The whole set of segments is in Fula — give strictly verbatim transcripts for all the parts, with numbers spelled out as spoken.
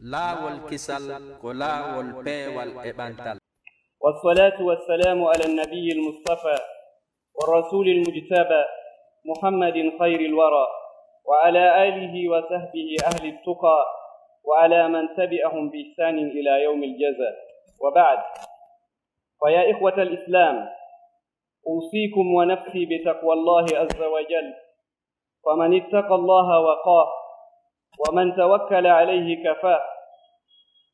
Laawol kisal ko laawol peewal e ɓantal. والصلاة والسلام على النبي المصطفى والرسول المجتبى محمد خير الورى وعلى آله وصحبه أهل التقى وعلى من تبعهم بإحسان إلى يوم الجزاء. وبعد، فيا إخوة الإسلام، أوصيكم ونفسي بتقوى الله عز وجل، فمن اتقى الله وقاه، ومن توكل عليه كفاه.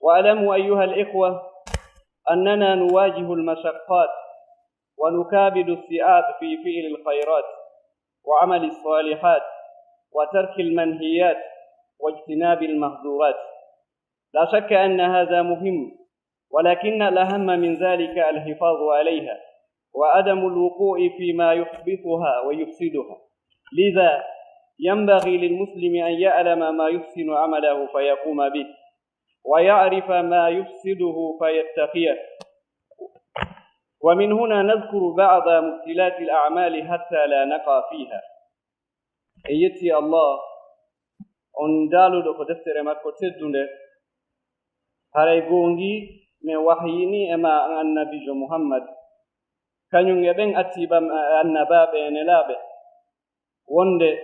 واعلموا أيها الإخوة أننا نواجه المشقات ونكابد الصعاب في فعل الخيرات وعمل الصالحات وترك المنهيات واجتناب المحظورات. لا شك أن هذا مهم، ولكن الأهم من ذلك الحفاظ عليها وعدم الوقوع فيما يحبطها ويفسدها. لذا ينبغي للمسلم أن يعلم ما يحسن عمله فيقوم به، ويعرف ما يفسده فيتقيه. ومن هنا نذكر بعض مبطلات الأعمال حتى لا نقع فيها. En yetti Allah, on daaluɗo ko deftere makko teddunde. Haray goongi men wahyini e ma an annabiijo Muhammad, kañum e ɓen attiiɓam e annabaaɓe e nelaaɓe, wonde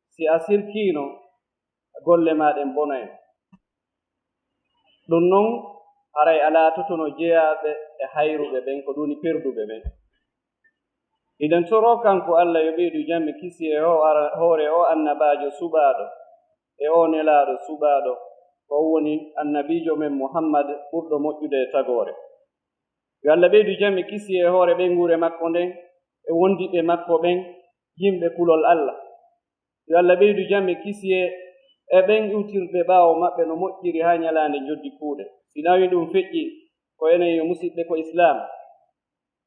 si a sirkiino, golle maa ɗen bonoyan. Ɗum non, haray a laatotono jeyaaɓe e hayruɓe ɓen, ko ɗum woni perduɓe ɓen. Hiɗen toroo kanko Allah yo ɓeydu jam e kisiyee e ho-, ara-, hoore oo annabaajo suɓaaɗo, e oo nelaaɗo suɓaaɗo, ko on woni annabiijo men Muhammad ɓurɗo moƴƴude e tagoore. Yo Allah ɓeydu jam e kisiyee e hoore ɓeynguure makko nden, e wondiɓɓe makko ɓen, yimɓe kulol Allah. Yo Allah ɓeydu jam e kisiyee e ɓen iwtirɓe ɓaawo maɓɓe no moƴƴiri haa ñalaande njoddi kuuɗe. Si nawii ɗum feƴƴii, ko enen yo musiɓɓe ko Islaam.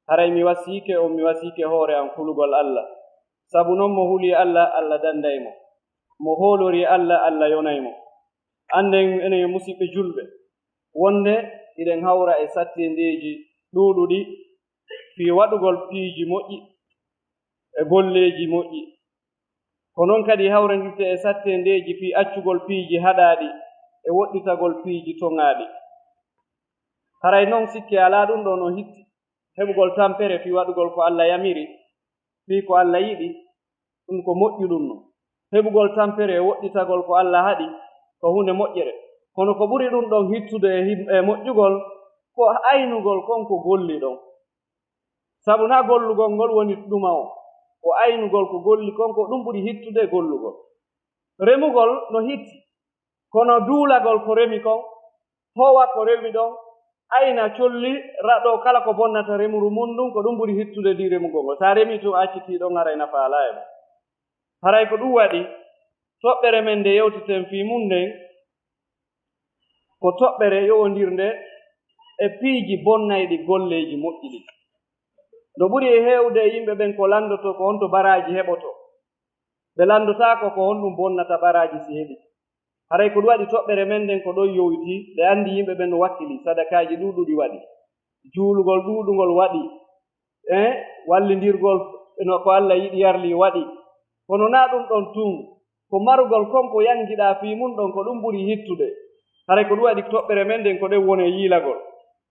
Haray mi wasiike on, mi wasiike hoore an kulugol Allah. Sabu non mo hulii Allah, Allah danday mo. Mo hoolorii Allah, Allah yonay mo. Annden enen yo musiɓɓe julɓe, wonde hiɗen hawra e satteendeeji ɗuuɗuɗi fii waɗugol piiji moƴƴi e golleeji moƴƴi. Ko non kadi hawrandirte e satteendeeji fii accugol piiji haɗaaɗi e woɗɗitagol piiji toŋaaɗi. Haray non sikke alaa ɗum ɗoo no hitti. Heɓugol tampere fii waɗugol ko Allah yamiri, fii ko Allah yiɗi, ɗum ko moƴƴuɗum non. Heɓugol tampere e woɗɗitagol ko Allah haɗi, ko huunde moƴƴere. Kono ko ɓuri ɗum ɗon hittude e him-, e moƴƴugol, ko aynugol kon ko golli ɗon. Sabu na gollugol ngol woni ɗuma on. Ko aynugol ko golli kon, ko ɗum ɓuri hittude e gollugol. Remugol no hitti, kono duulagol ko remi kon, howa ko remi ɗon, ayna colli, raɗo kala ko bonnata remuru mun ndun, ko ɗum ɓuri hittude di remugol ngol. Sa remi tun, a accitii ɗon, haray nafa alaa e ɗum. Haray ko ɗum waɗi, toɓɓere men nde yewteten fii mun nden, ko toɓɓere yowondirnde e piiji bonnayɗi golleeji moƴƴi ɗin. No ɓuri e heewde e yimɓe ɓen ko lanndotoo ko honto baraaji heɓotoo. Ɓe lanndotaako ko honɗum bonnata baraaji si heɓi. Haray ko ɗum waɗi toɓɓere men nden ko ɗon yowiti, ɓe anndi yimɓe ɓen no wakkili, sadakaaji ɗuuɗuɗi waɗi, juulugol ɗuuɗungol waɗi, e wallindirgol no ko Allah yiɗi yarli waɗi. Kono naa ɗum ɗon tun, ko marugol kon ko yangiɗaa fii mun ɗon, ko ɗum ɓuri hittude. Haray ko ɗum waɗi toɓɓere men nden ko ɗen woni e yiilagol.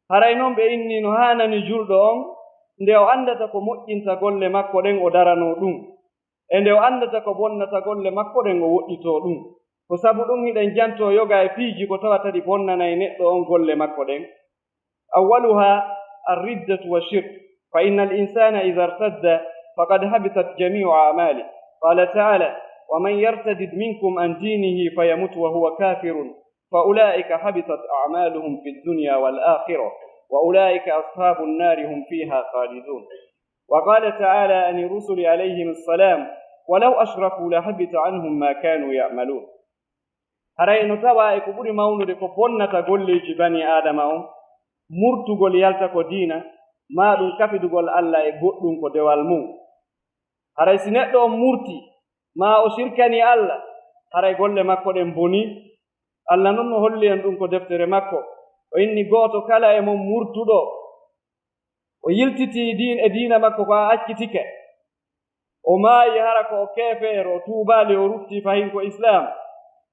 Haray non ɓe inni no haanani julɗo on, nde o anndata ko moƴƴinta golle makko ɗen o daranoo ɗum, e nde o anndata ko bonnata golle makko ɗen o woɗɗitoo ɗum. Ko sabu ɗum hiɗen jantoo yoga e piiji ko tawata ɗi bonnanay neɗɗo on golle makko ɗen. أولها الردة والشرك، فإن الإنسان إذا ارتد فقد حبطت جميع أعماله. قال تعالى: ومن يرتد منكم عن دينه فيمت وهو كافر فأولئك حبطت أعمالهم في الدنيا والآخرة وأولئك أصحاب النار هم فيها خالدون. وقال تعالى عن الرسل عليهم السلام: ولو أشركوا لحبط عنهم ما كانوا يعملون. Haray no tawaa e ko ɓuri mawnude ko bonnata golleeji banii Aadama on, murtugol yalta ko diina, maa ɗum kafidugol Allah e goɗɗum ko dewal mum. Haray si neɗɗo on murtii, maa o sirkanii Allah, haray golle makko ɗen bonii. Allah non no holli en ɗum ko deftere makko. O inni gooto kala e mon murtuɗo, o yiltitii diin-, e diina makko ko a accitike, o maayi hara ko o keefeero, o tuubaali, o ruttii fahin ko Islaam,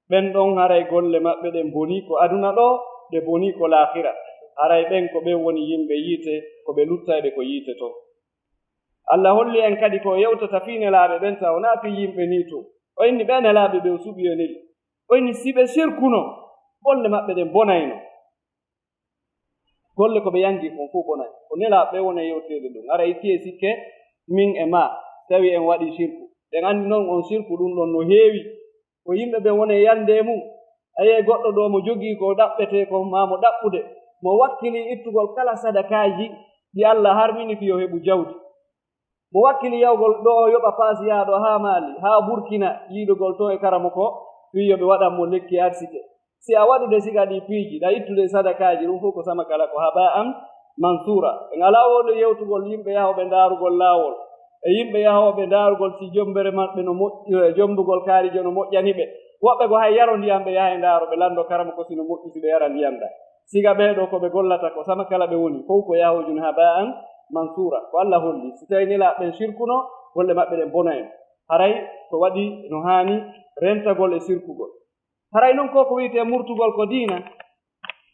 Ɓen ɗon haray golle maɓɓe ɗen bonii ko aduna ɗoo, ɗe bonii ko laakira. Haray ɓen ko ɓen woni yimɓe yiite, ko ɓe luttayɓe ko yiite ton. Allah holli en kadi ko o yewtata fii nelaaɓe ɓen, tawa wonaa fii yimɓe nii tun. O inni ɓee nelaaɓe ɓe o suɓi en ɗin. O inni si ɓe sirkuno, golle maɓɓe ɗen bonayno. Golle ko ɓe yangi kon fow bonay. Ko nelaaɓe ɓe woni e yewteede ɗum. Ara ittie sikke min e maa, tawi en waɗii sirku. Ɗen anndi non on sirku ɗum ɗon no heewi. Ko yimɓe ɓen woni e yande e mum. A yi'ay goɗɗo ɗo mo jogii ko ɗaɓɓetee kon, maa mo ɗaɓɓude, mo wakkilii ittugol kala sadakaaji ɗi Allah harmini fii yo heɓu jawdi. Mo wakkili yahugol ɗo o yoɓa paasi yaha ɗo haa Maali, haa Burkina, yiidugol ton e karamoko, fii yo ɓe waɗan mo lekki arsike. Si a waɗude siga ɗi piiji, ɗa ittude sadakaaji, ɗum fof ko sama kala ko haba'an mansuura. En alaa wonde yewtugol yimɓe yahooɓe ndaarugol laawol, e yimɓe yahooɓe ndaarugol si jommbere maɓɓe no moƴƴi, e jommbugol kaarijo no moƴƴani ɓe. Woɓɓe ko hay yaro ndiyam ɓe yaha e ndaaro, ɓe lanndo karamoko si no moƴƴi si ɓe yara ndiyam ɗam. Siga ɓee ɗoo ko ɓe gollata ko sama kala ɓe woni, fow ko yahoojun haba'an mansuura. Ko Allah holli, si tawii nelaaɓe ɓen sirkuno, golle maɓɓe ɗen bonayno. Haray ko waɗi no haani rentagol e sirkugol. Haray non ko ko wi'etee murtugol ko diina.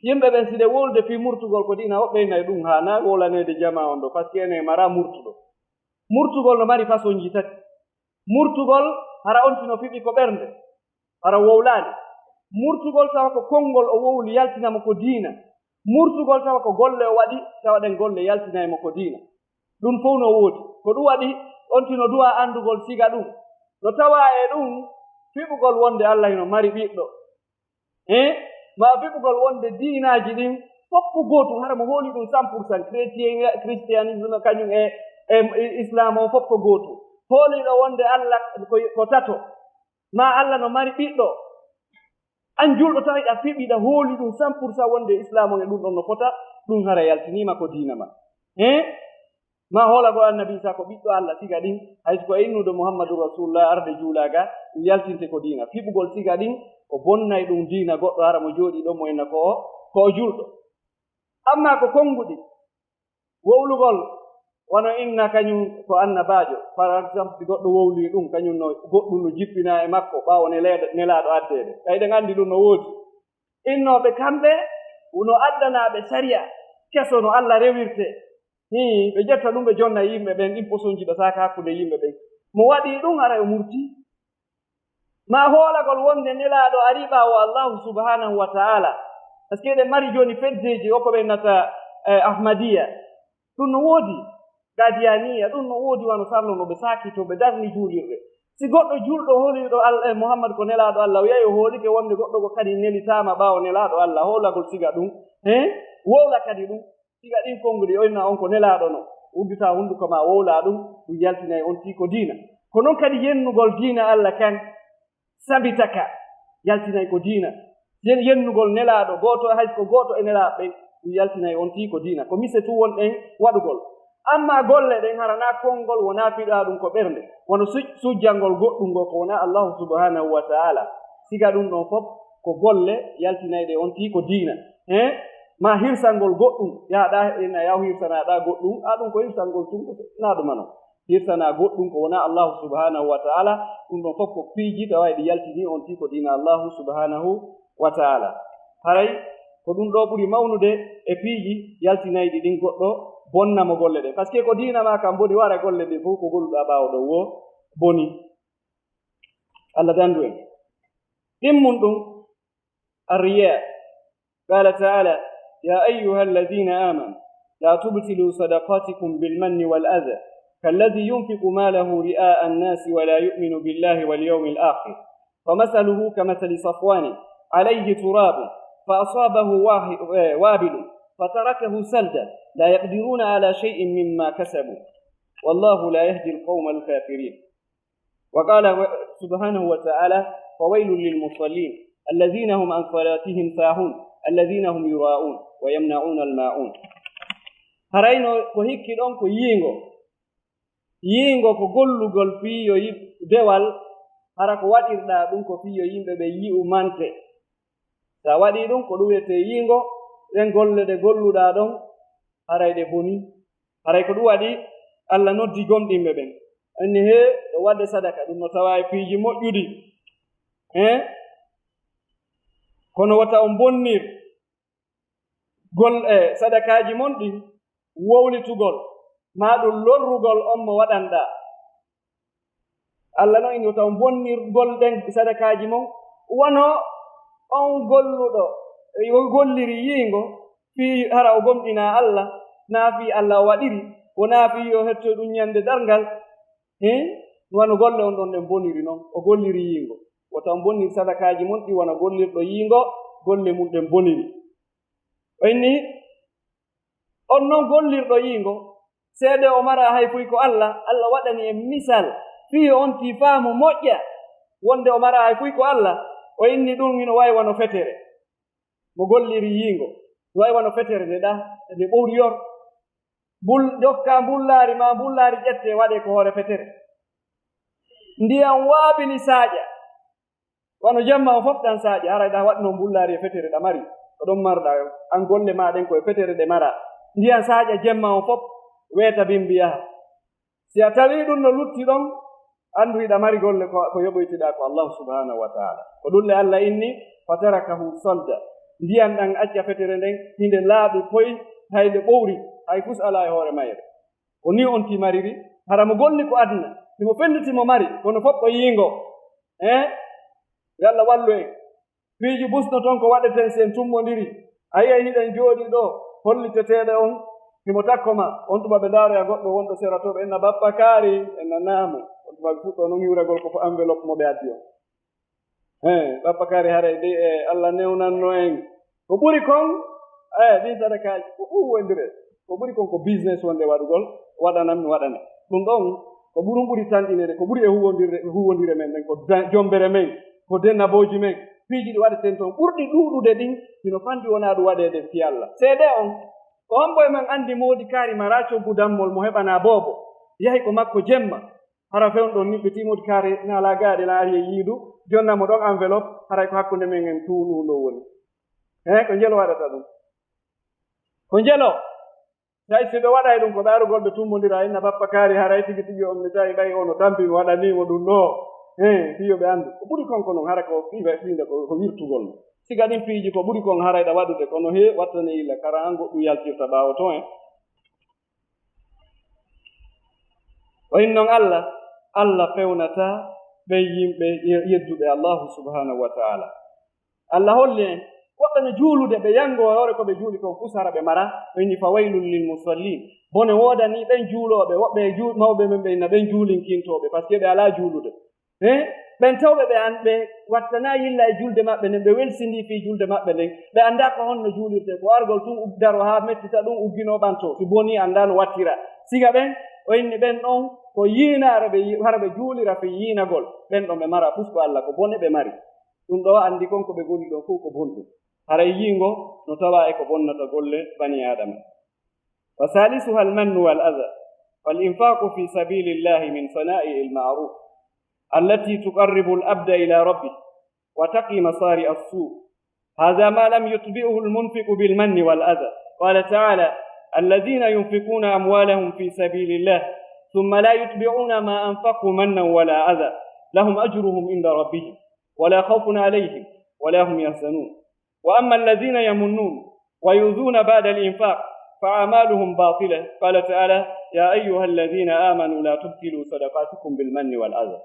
Yimɓe ɓen si ɓe wowlude fii murtugol ko diina, woɓɓe inay ɗum haanaa wowlaneede jamaa on ɗoo, parce que ene mara murtuɗo. Murtugol no mari fasonji tati. Murtugol hara on tino fiɓi ko ɓernde, hara wowlaali. Murtugol tawa ko konngol o wowli yaltina mo ko diina. Murtugol tawa ko golle o waɗi, tawa ɗen golle yaltinay mo ko diina. Ɗum fow no woodi. Ko ɗum waɗi on tino du'a anndugol siga ɗum. No tawaa e ɗum fiɓugol wonde Allah hino mari ɓiɗɗo. Hein? Maa fiɓugol wonde diinaaji ɗin fof ko gootum, hara mo hooli ɗum cent pour cent, chrétien, christianisme, kañum e, e, e islam o fof ko gootum. Hooliɗo wonde Allah ko, ko tato. Maa Allah no mari ɓiɗɗo. An julɗo tawi ɗa fiɓi, ɗa hooli ɗum cent pour cent wonde islam on e ɗum ɗon no fota, ɗum hara yaltiniima ko diina ma. Hein? Maa hoolagol Annabi Iisaa ko ɓiɗɗo Allah, siga ɗin, hay so ko e innude Muhammadu Rasulullah arde juulaa ga, ɗum yaltinte ko diina. Fiɓugol siga ɗin, ko bonnay ɗum diina goɗɗo, hara mo jooɗii ɗon mo inna ko o, ko o julɗo. Ammaa ko konnguɗi, wowlugol, wano inna kañum ko annabaajo, par exemple, si goɗɗo wowlii ɗum, kañum no goɗɗum no jippinaa e makko, ɓaawo neleede-, nelaaɗo addeede. Ɓay ɗen anndi ɗum no woodi. Innooɓe kamɓe no addanaaɓe sariya keso no Allah rewirtee. Hii, ɓe ƴetta ɗum, ɓe jonna yimɓe ɓen, ɗin posonji ɓe saaka hakkunde yimɓe ɓen. Mo waɗii ɗum, hara o murtii. Maa hoolagol wonde nelaaɗo arii ɓaawo Allahu subhanahu wa ta'ala. Parce que eɗen mari jooni feddeeji, o ko ɓe innata, eh, Ahmadiyya. Ɗum no woodi. Qadiyaniya, ɗum no woodi, wano sarlo no ɓe saakitoo, ɓe darni juulirɗe. Si goɗɗo julɗo hooliiɗo Al-, eh, Muhammad ko nelaaɗo Allah, o yahi o hoolike wonde goɗɗo ko kadi nelitaama ɓaawo nelaaɗo Allah, hoolagol siga ɗum, he? Wowla kadi ɗum. Siga ɗin konnguɗi, o inna on ko nelaaɗo no. Uddita hunnduko ma, wowla ɗum, ɗum yaltinay on tii ko diina. Ko non kadi yennugol diina Allah kan, sabitaka, yaltinay ko diina. Yen-, yennugol nelaaɗo gooto, hay ko gooto e nelaaɓe ɓen, ɗum yaltinay on tii ko diina. Ko mise tun wonɗen waɗugol. Ammaa golle ɗen, hara naa konngol, wonaa fiɗaa ɗum ko ɓernde. Wano suj-, sujjangol goɗɗum ngoo ko wonaa Allahu subhanahu wa ta'ala. Siga ɗum ɗon fof ko golle yaltinayɗe on tii ko diina. He? Maa hirsangol goɗɗum, yahɗaa ena yahu hirsanaɗaa goɗɗum, a ɗum ko hirsangol tun ko naa ɗum non. Hirsanaa goɗɗum ko wonaa Allahu subhanahu wa ta'ala, ɗum ɗon fof ko piiji tawa eɗi yaltini on tii ko diina Allahu subhanahu wa ta'ala. Haray ko ɗum ɗoo ɓuri mawnude e piiji yaltinayɗi ɗin goɗɗo bonna mo golle ɗen. Parce que ko diina maa kan boni, wara golle ɗen fof ko golluɗaa ɓaawo ɗon woo boni. Allah dandu en. Ɗimmun ɗum, الرياء. قال تعالى: يا أيها الذين آمنوا لا تبطلوا صدقاتكم بالمن والأذى كالذي ينفق ماله رئاء الناس ولا يؤمن بالله واليوم الآخر، فمثله كمثل صفوان عليه تراب فأصابه واه-، وابل فتركه سلدا لا يقدرون على شيء مما كسبوا والله لا يهدي القوم الكافرين. وقال سبحانه وتعالى: فويل للمصلين الذين هم عن صلاتهم ساهون الذين هم يراءون ويمنعون الماعون. Harayno ko hikki ɗon ko yiingo. Yiingo ko gollugol fii yo yim-, dewal, hara ko waɗirɗaa ɗum ko fii yo yimɓe ɓe yi'u mante. Sa waɗii ɗum, ko ɗum wiyetee yiingo, ɗen golle ɗe golluɗaa ɗon, haray ɗe bonii. Haray ko ɗum waɗi Allah noddi gomɗinɓe ɓen. Anni hee, ɗo waɗde sadaka, ɗum no tawaa e piiji moƴƴuɗi. Hee? Kono wota on bonnir gol e sadakaaji mon ɗin, wowlitugol, maa ɗum lorrugol on mo waɗanɗaa. Allah no inni wota on bonnir gol ɗen sadakaaji mon, wano on golluɗo, e o golliri yiingo, fii hara o gomɗinaa Allah, naa fii Allah o waɗiri, wonaa fii yo hettoy ɗum ñande darngal. Hin, wano golle on ɗon ɗen boniri non, o golliri yiingo. Wota on bonnir sadakaaji mon ɗi wano gollirɗo yiingo, golle mun ɗen boniri. O inni, on non gollirɗo yiingo, seede o mara hay fuy ko Allah, Allah waɗani en misal, fii on tii faamu moƴƴa, wonde o mara hay fuy ko Allah, o inni ɗum hino wayi wano fetere. Mo golliri yiingo, no wayi wano fetere nde ɗa, nde ɓowri yor. Bul-, jokka mbullaari ma, mbullaari ƴette waɗe ko hoore fetere. Ndiyan waabini saaƴa. Wano jemma on fof ɗan saaƴa, haray ɗa waɗno mbullaari e fetere ɗa mari. Ko ɗon marɗa, an golle ma ɗen ko e fetere ɗe mara. Ndiyan saaƴa jemma on fof, weeta bimbi yaha. Si a tawi ɗum no lutti ɗon, anndu hiɗa mari golle ko, ko yoɓoytiɗaa ko Allahu subhanahu wa ta'ala. Ko ɗum le Allah inni, "Fatarakahu salda." Ndiyan ɗan acca fetere nden, hinde laaɓi poy, hay nde ɓowri, hay fus alaa e hoore mayre. Ko ni on ti mariri, hara mo golli ko aduna, himo felliti mo mari, kono fof ko yiingo. Eh? Yo Allah wallu en. Piiji busno ton ko waɗeten si en tummondiri. A yi'ay hiɗen jooɗii ɗoo, holliteteeɗo on, himo takko ma. On tuma ɓe ndaaroya goɗɗo wonɗo sera to, ɓe enna bappa kaari, enna naamu. On tuma ɓe fuɗɗoo non hiwragol ko fo enveloppe mo ɓe addi on. He, bappa kaari haray de, e, Allah newnanno en. Ko ɓuri kon, e, ɗin sadakaaji, ko huuwondire. Ko ɓuri kon ko business wonde waɗugol, waɗanan mi waɗane. Ɗum ɗon, ko ɓurum ɓuri tanɗinede, ko ɓuri e huuwondirde, huuwondire men ɗen, ko da-, jombere men, ko dennabooji men. Piiji ɗi waɗeten ton, ɓurɗi ɗuuɗude ɗin, hino fanɗi wonaa ɗum waɗeede fii Allah. Seede on, ko hombo e men anndi moodi kaari mara coggu dammol mo heɓanaa boobo, yahi ko makko jemma, hara fewndo ɗon niɓɓitii moodi kaari naalaa gaaɗe na ari e yiidu, jonna mo ɗon enveloppe, haray ko hakkunde men en tuunundo woni. He, ko njelo waɗata ɗum. Ko njelo. Tawi si ɓe waɗay ɗum ko ɓe arugol ɓe tummondira, inna bappa kaari haray tigi tigi on mi tawi ɓay ono tampi mi waɗanii mo ɗum ɗoo. He, fii yo ɓe anndu. Ko ɓuri kon ko non, hara ko fii ɓe fiinde ko, ko wirtugol mo. Siga ɗin piiji ko ɓuri kon haray ɗa waɗude, kono he wattane illa kara an goɗɗum yaltirta ɓaawo to en. O in non Allah, Allah fewnata ɓen yimɓe ye-, yedduɓe Allahu subhanahu wa ta'ala. Allah holli en, woɓɓe no juulude, ɓe yanngoo hoore ko ɓe juuli kon fus hara ɓe mara, o inni, "Fa waylun lil musallin." Bone woodanii ɓen juulooɓe, woɓɓe e juu-, mawɓe men ɓe inna ɓen juulinkintooɓe, parce que ɓe alaa juulude. He? Ɓen tawɓe ɓe an, ɓe wattanaa yilla e julde maɓɓe nden, ɓe welsindii fii julde maɓɓe nden, ɓe anndaa ko honno juulirtee, ko argol tun ug-, daro haa mettita ɗum, ugginoo ɓantoo, si bonii anndaa no wattira. Siga ɓen, o inni ɓen ɗon ko yiinaare ɓe yi-, hara ɓe juulira fii yiinagol, ɓen ɗon ɓe mara fus ko Allah, ko bone ɓe mari. Ɗum ɗoo anndi kon ko ɓe goni ɗon fof ko bonɗum. Haray yiingo no tawaa e ko bonnata golle bani Aadama. وثالثها المن والأذى، فالإنفاق في سبيل الله من صنائع المعروف التي تقرب العبد إلى ربه وتقي مصارع السوء. هذا ما لم يتبعه المنفق بالمن والأذى. قال تعالى: "الذين ينفقون أموالهم في سبيل الله ثم لا يتبعون ما أنفقوا منا ولا أذى لهم أجرهم عند ربهم ولا خوف عليهم ولا هم يحزنون." وأما الذين يمنون ويؤذون بعد الإنفاق فأعمالهم باطلة. قال تعالى: "يا أيها الذين آمنوا لا تبطلوا صدقاتكم بالمن والأذى."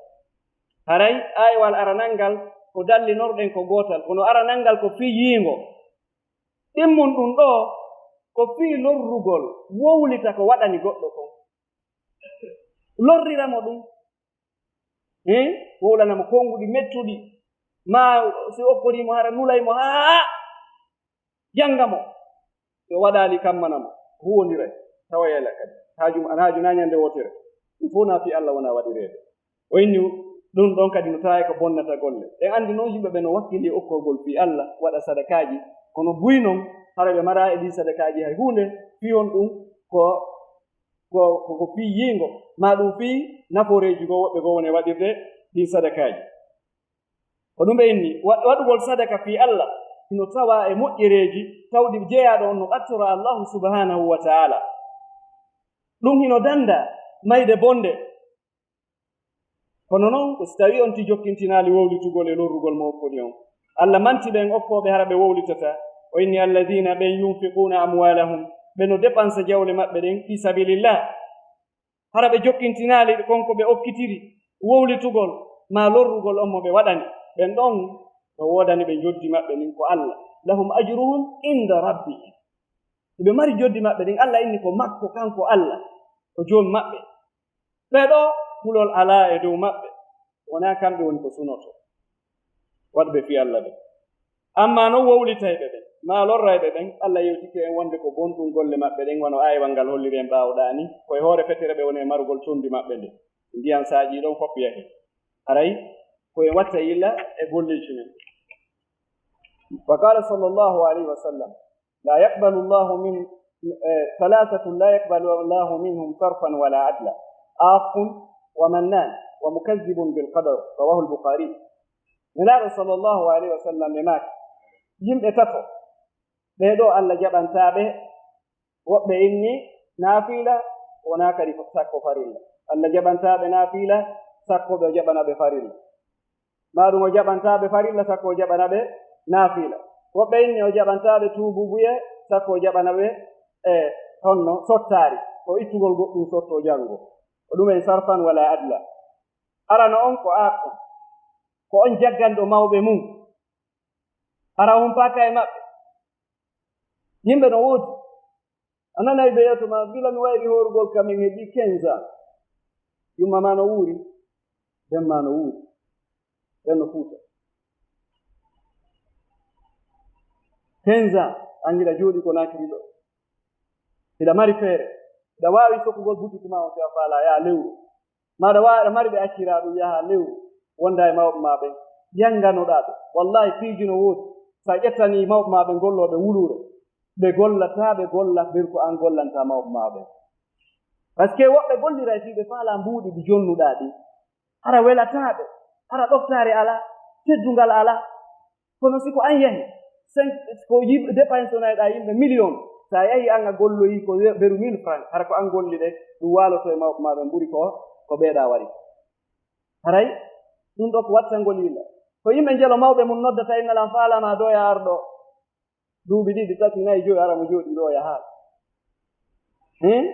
Haray aayewal aranal ngal ko dallinorɗen ko gootal, kono aranal ngal ko fii yiingo. Ɗimmun ɗum ɗoo ko fii lorrugol, wowlita ko waɗani goɗɗo kon. Lorrira mo ɗum. He? Wowlana mo konnguɗi mettuɗi. Maa si okkorii mo hara nulay mo haa jannga mo. Si o waɗaali kammana mo. Huwondiray. Tawa yela kadi. Haaju, an haaju na ñande wootere. Ɗum fof na fii Allah wona waɗireede. O inni ɗum ɗon kadi no tawa e ko bonnata golle. En anndi noon yimɓe ɓe no wakkili okkogol fii Allah, waɗa sadakaaji. Kono buy noon, hara ɓe maraa e ɗii sadakaaji hay huunde. Fii on ɗum ko ko, ko, ko fii yiingo, maa ɗum fii nafooreeji goo, woɓɓe goo woni e waɗirde ɗin sadakaaji. Ko ɗum ɓe inni, wa-, waɗugol sadaka fii Allah, hino tawaa e moƴƴereeji tawɗi jeyaaɗo on no ɓattora Allahu subhanahu wa ta'ala. Ɗum hino dannda mayde bonde. Kono noon, ko si tawii on ti jokkintinaali wowlitugol e lorrugol mo okkori on. Allah manti ɓen okkooɓe hara ɓe wowlitataa. O inni, "Alladina ɓen yunfiquna amwalahum, ɓe no dépensa jawle maɓɓe ɗen fi sabilillah." Hara ɓe jokkintinaali kon ko ɓe okkitiri, wowlitugol, maa lorrugol on mo ɓe waɗani. Ɓen ɗon no woodani ɓe njoddi maɓɓe ndin ko Allah. Lahum ajruhum inda rabbihim. Ɓe mari njoddi maɓɓe ndin, Allah inni ko makko kanko Allah, ko joomi maɓɓe. Ɓe ɗo kulol alaa e dow maɓɓe. Wonaa kamɓe woni ko sunoto waɗɓe fii Allah ɓen. Ammaa non wowlitayɓe ɓen, maa lorrayɓe ɓen, Allah yewtike en wonde ko bonɗum golle maɓɓe ɗen, wano aayewal ngal holliri en ɓaawoɗaa ni, ko e hoore fetere ɓe woni e marugol conndi maɓɓe nde, ndiyan saaƴii ɗon fof yahi. Haray ko en watta yilla e golleeji men. Wa qala sallallahu alayhi wa sallam, لا يقبل الله من، آه، ثلاثة لا يقبل الله منهم صرفا ولا عدلا، عاق ومنان ومكذب بالقدر، رواه البخاري. Nelaaɗo sallallahu alayhi wa sallam ɓe maaki, yimɓe tato, ɓee ɗoo Allah jaɓantaa ɓe, woɓɓe inni naafiila, wonaa kadi sakko farilla. Allah jaɓantaa ɓe naafiila, sakko ɓe o jaɓana ɓe farilla. Maa ɗum o jaɓantaa ɓe farilla, sakko o jaɓana ɓe naafiila. Woɓɓe inni o jaɓantaa ɓe tuubuubuyee, sakko o jaɓana ɓe e honno sottaari, ko ittugol goɗɗum sotto janngo. Ko ɗum en sarfan wala adla. Arano on ko aakko, ko on jagganɗo mawɓe mum. Hara on humpaaka e maɓɓe. Yimɓe no woodi. A nanay ɓe yeeto ma, gila mi wayri hoorugol kam en heɓi quinze ans. Yumma ma no wuuri, ben ma no wuuri. Ɓen no Fuuta. Quinze ans, an gila jooɗi ko naakiri ɗo. Hiɗa mari feere. Hiɗa waawi sokugol butiki ma on si a faala, yaa lewru. Maa aɗa waawi, aɗa mari ɓe accira ɗum yaha lewru, wonda e mawɓe maa ɓen, jannganoɗaa ɓe. Wallahi, piiji no woodi. So a ƴettanii mawɓe maa ɓen gollooɓe wuluure, ɓe gollataa, ɓe golla, ɓen ko an gollantaa mawɓe maa ɓen. Parce que woɓɓe golliray fii ɓe faalaa mbuuɗi ɗi jonnuɗaa ɗin. Hara welataa ɓe, hara ɗoftaare alaa, teddungal alaa. Kono si ko an yahi, cinq, ko yim-, dépense onayɗaa yimɓe million, so a yahi an a golloyi ko we-, beru mille francs, hara ko an golli ɗe, ɗum waaloto e mawɓe maa ɓen ɓuri ko, ko ɓeeɗa waɗi. Haray, ɗum ɗo ko wattangol yilla. Ko yimɓe njelo mawɓe mum noddata innal an faalama doya arɗo. Duuɓi ɗiɗi, tati, nayi, joyi, hara mo jooɗi ɗo yaha. Hein?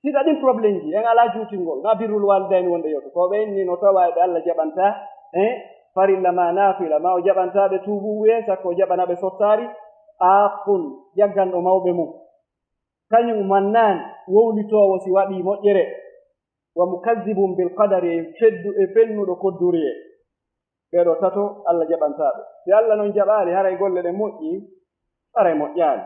Siga ɗin problème ji, en alaa juutingol, na birrul waalidayni wonde yewto. Ko ɓe inni no tawa e ɓe Allah jaɓanta, hein? Farilla ma naafila, ma o jaɓanta ɓe tuubu wiye, sakko o jaɓana ɓe sottaari, aaqun, jagganɗo mawɓe mum. Kañum mannaani, wowlitoowo si waɗii moƴƴere. Wa mukazzibun bil qadari, e feddu, e fennuɗo kodduriye. Ɓee ɗoo tato, Allah jaɓantaa ɓe. Si Allah non jaɓaali, haray golle ɗen moƴƴi, haray moƴƴaali.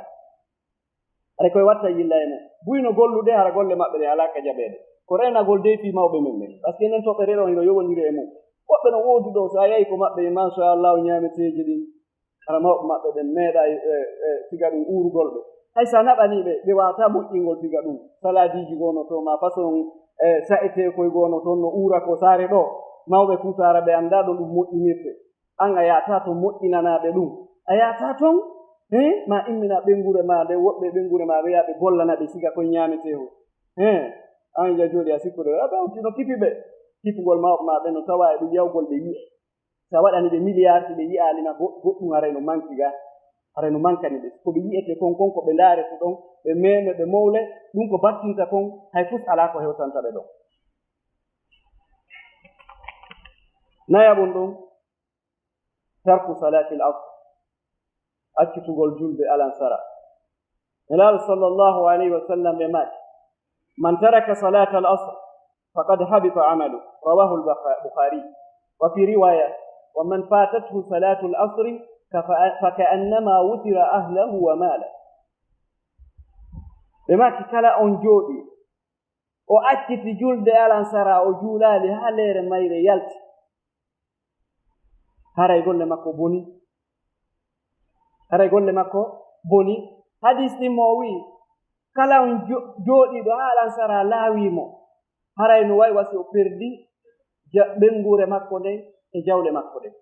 Haray koye watta yilla e mum. Buy no gollude, hara golle maɓɓe ɗen alaa ka jaɓeede. Ko reenagol dey fii mawɓe men ɓen. Parce que enen toɓɓere ɗon hino yowondiri e mum. Woɓɓe no woodi ɗoo, so a yahi ko maɓɓe, machallah, ñaameteeji ɗin. Hara mawɓe maɓɓe ɓen meeɗaay, e, e, siga ɗum uurugol ɓe. Hay so a naɓanii ɓe, ɓe waawataa moƴƴingol siga ɗum. Salaadiiji goo no toon, maa façon, e, sa'eteekoy goo no toon no uura ko saare ɗoo. Mawɓe Fuuta Aara ɓe anndaa ɗo ɗum moƴƴinirte. An a yaataa toon moƴƴinanaa ɓe ɗum. A yaataa toon, he, maa immina ɓeynguure maa nden, woɓɓe ɓeynguure maa ɓe yaa ɓe gollana ɓe siga koye ñaametee o. He, an ja jooɗi a sikkude, a ɓe hawti no kifi ɓe. Kifugol mawɓe maa ɓe no tawaa e ɗum yawgol ɓe yi'e. Si a waɗani ɓe miliyaar, si ɓe yi'aali ma go-, goɗɗum, haray no manki ga, haray no mankani ɓe. Ko ɓe yi'ete kon, kon ko ɓe ndaarete ɗon, ɓe meeme, ɓe mowle, ɗum ko battinta kon, hay fus alaa ko hewtanta ɓe ɗon. Nayaɓun ɗum, tarku salaatil asr, accitugol julde alansara. Nelaaɗo sallallahu alayhi wa sallam ɓe maaki, "Man taraka salaatal asr, faqad habita amalu." Rawahul Bukha-, Bukhari. Wa fi riwaya, "Wa man fatathu salaatul asri, fa, fa ka'annama wutira ahlahu wa maala." Ɓe maaki, kala on jooɗi, o acciti julde alansara, o juulaali haa leere mayre yalti. Haray golle makko boni. Haray golle makko boni. Hadis ɗin mo o wi'i, kala on jo-, jooɗiiɗo haa alansara laawii mo, haray no way wa si o perdi ja-, ɓeynguure makko nden e jawle makko ɗen.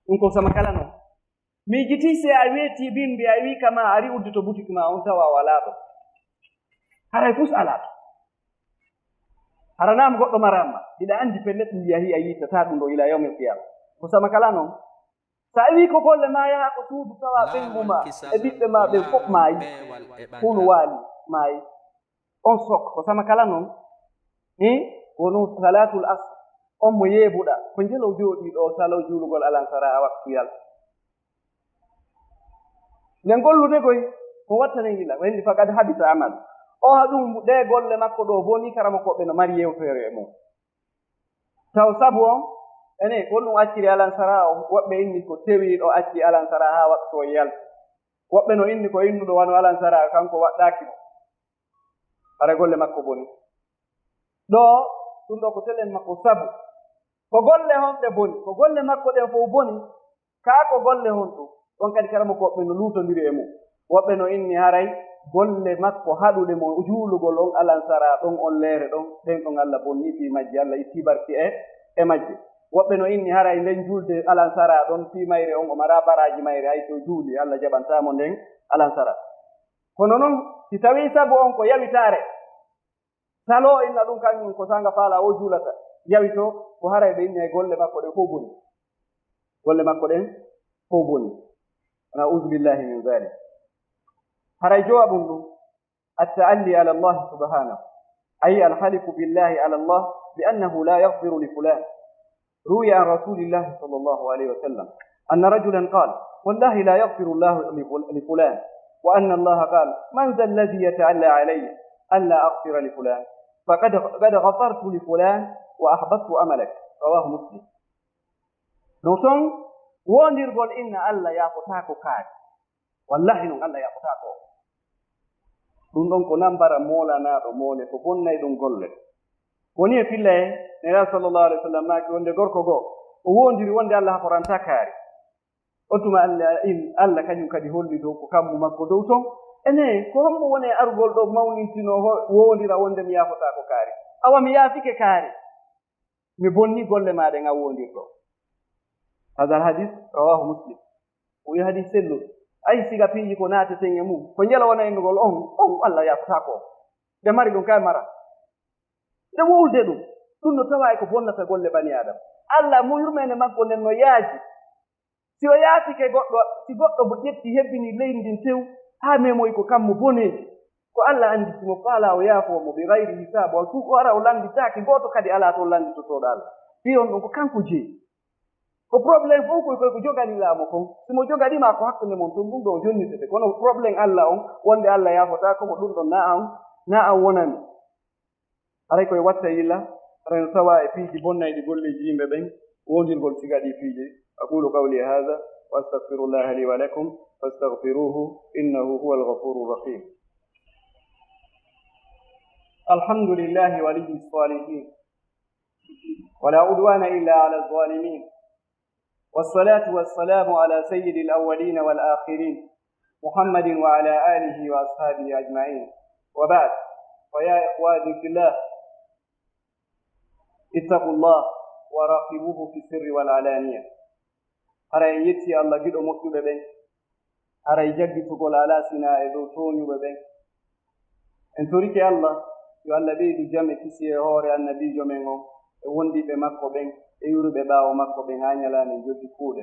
Ɗum ko sama kala non. Miijiti si a weetii bimbi, a wi'i kama a ari uddito butiki ma on tawa walaa ɗo. Haray fus alaa ɗo. Hara naam goɗɗo maraama, hiɗa anndi pellet ɗum yahi a yiitataa ɗum ɗo ila yawmil qiyama. Ko sama kala non. So a wii ko golle maa yaha ko suudu tawa ɓeyngu ma e ɓiɓɓe ma ɓen fof maayi, hunu waali maayi. On sok ko sama kala noon. Ni wonu salatul asr, on mo yeebuɗa ko njelo jooɗii ɗo salo juulugol alansara a waktu yalta. Nden gollude koy ko wattanen yila, ko henndi faqad habita amal. O ha ɗum ɗe golle makko ɗo boni, karamokoɓe no mari yewtere e mum. Taw sabu on, ene ko ɗum acciri alansara o, woɓɓe inni ko tewi ɗo acci alansara ha waktu o yalti. Woɓɓe no inni ko innuɗo wano alansara kanko waɗɗaki mo. Hara golle makko boni. Ɗo ɗum ɗo ko telen makko sabu. Ko golle honɗe boni? Ko golle makko ɗen fof boni. Kaa ko golle honɗum? Ɗon kadi karamokoɓe no luutondiri e mum. Woɓɓe no inni haray golle makko haɗuɗe mo juulugol on alansara ɗon, on leere ɗon, ɗen ɗon Allah bonni fii majje, Allah itti barki e, e majje. Woɓɓe no inni haray nden julde alansara ɗon fii mayre on, o mara baraaji mayre, hay so juuli, Allah jaɓantaa mo nden alansara. Kono non, si tawii sabu on ko yawitaare, salo inna ɗum kañum ko sanga faala o juulata, yawito ko haray ɓe inni e golle makko ɗen fof boni. Golle makko ɗen fof boni. Na'uuzu billahi min zalik. Haray jowabun ɗum, التعلي على الله سبحانه، أي الحلف بالله على الله بأنه لا يغفر لفلان. روي عن رسول الله صلى الله عليه وسلم أن رجلا قال: والله لا يغفر الله لفل-، لفلان، وأن الله قال: من ذا الذي يتعلى علي ألا أغفر لفلان، فقد، قد غفرت لفلان وأحبطت عملك. رواه مسلم. No ton wondirgol inna Allah yaafotaako kaari. Wallahi non Allah yaafotaako. Ɗum ɗon ko nambara moolanaaɗo moole ko bonnay ɗum golle. Woni e filla en, Nelaaɗo sallallahu alaihi wasallam maaki wonde gorko goo, o wondiri wonde Allah haforantaa kaari. O tuma Allah in, Allah kañum kadi holli dow ko kammu makko dow ton. Ene, ko hombo woni e arugol ɗo mawnintinoo ho-, wowondira wonde mi yaafotaako kaari? Awa mi yaafike kaari. Mi bonni golle maa ɗen a wondirɗo. Hadal hadis rawahu Muslim. O wi'i hadis selluɗo. Ay siga piiji ko naateten e mum. Ko njelo wona innugol on, on Allah yaafotaako on. Nde mari ɗum kay mara. Nde wowlude ɗum, ɗum no tawa e ko bonnata golle bani Aadama. Allah mo yurmeende makko nden no yaaji. Si o yaafike goɗɗo, si goɗɗo mo ƴetti hebbini leydi ndin tew, haa memoyi ko kammo boneeji. Ko Allah anndi si mo faalaa o yaafoo mo bi gayri hisaab, o tu-, o ara o lannditaake gooto kadi alaa toon lannditotooɗo Allah. Fii on ɗum ko kanko jeyi. Ko problème fof koy, koy ko joganii laa mo kon. Si mo joganii ma ko hakkunde mon ton, ɗum ɗo o jonnitete. Kono problème Allah on, wonde Allah yaafotaako mo ɗum ɗon, na an, na an wonani. Haray koye watta yila, haray no tawa e piiji bonnayɗi golleeji yimɓe ɓen, wondirgol siga ɗi piiji. أقول قولي هذا وأستغفر الله لي ولكم فاستغفروه إنه هو الغفور الرحيم. الحمد لله ولي الصالحين، ولا عدوان إلا على الظالمين، والصلاة والسلام على سيد الأولين والآخرين، محمد وعلى آله وأصحابه أجمعين. وبعد، فيا إخواني في الله، اتقوا الله وراقبوه في السر والعلانية. Haray en yetti Allah giɗo moƴƴuɓe ɓen. Haray jaggitugol alaa sinaa e dow tooñuɓe ɓen. En torike Allah, yo Allah ɓeydu jam e kisiyee e hoore annabiijo men on, e wondiɓɓe makko ɓen, e yuruɓe ɓaawo makko ɓen, haa ñalaande joddi kuuɗe.